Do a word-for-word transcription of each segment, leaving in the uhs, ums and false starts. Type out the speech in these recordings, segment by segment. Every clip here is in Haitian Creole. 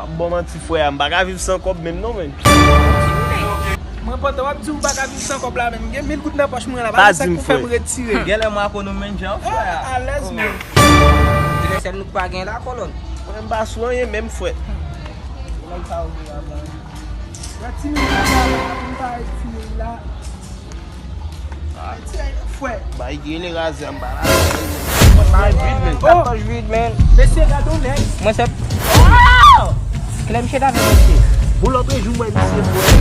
Bon manti frè a, m pa ka viv san kòb menm non, menn. Mwen pantan w ap di w pa ka viv san kòb la, menm gen mil goud nan pòch mwen la, pa di sa k pou fè m retire. Genlè m ak ou nou menm jan, frè a. Alèz menm. Genlè sèl nou k pa gen la, kolòn. Mwen m pa sou anyen menm, frè. Nèg sa yo gen la, frè. Ti mil la, m pa ti mil la. Bay gele razè m pa la. Mwen pa vide, men. Sa pòch vide, men. Mesye, gade yon nèg. Mwen se Kilè misye t avè misye? Bon, lòt jou mwen misye, frè.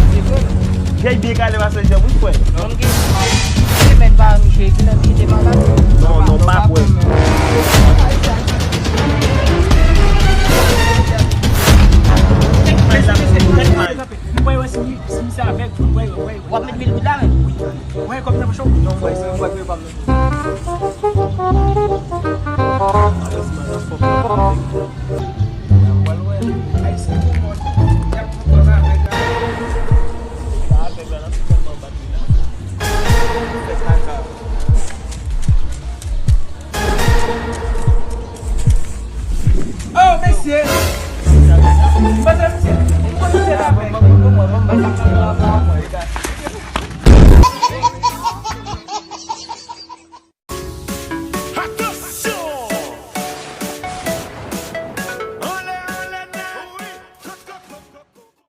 Jay byen kale pase jèm, wi, frè. Non, ki semèn pa misye, kilè misye te malad? Non, non, pa kwè. Tèt may la, tèt may. Nou pa wè si, si misye avèg, nou pa wè, wè. W ap met mil goud la, men? Wi. Wè, kòb nan pòch ou? Non, wè, se, wè, wè, pa m nan. Oh, mesye! Mesye, mesye, mesye,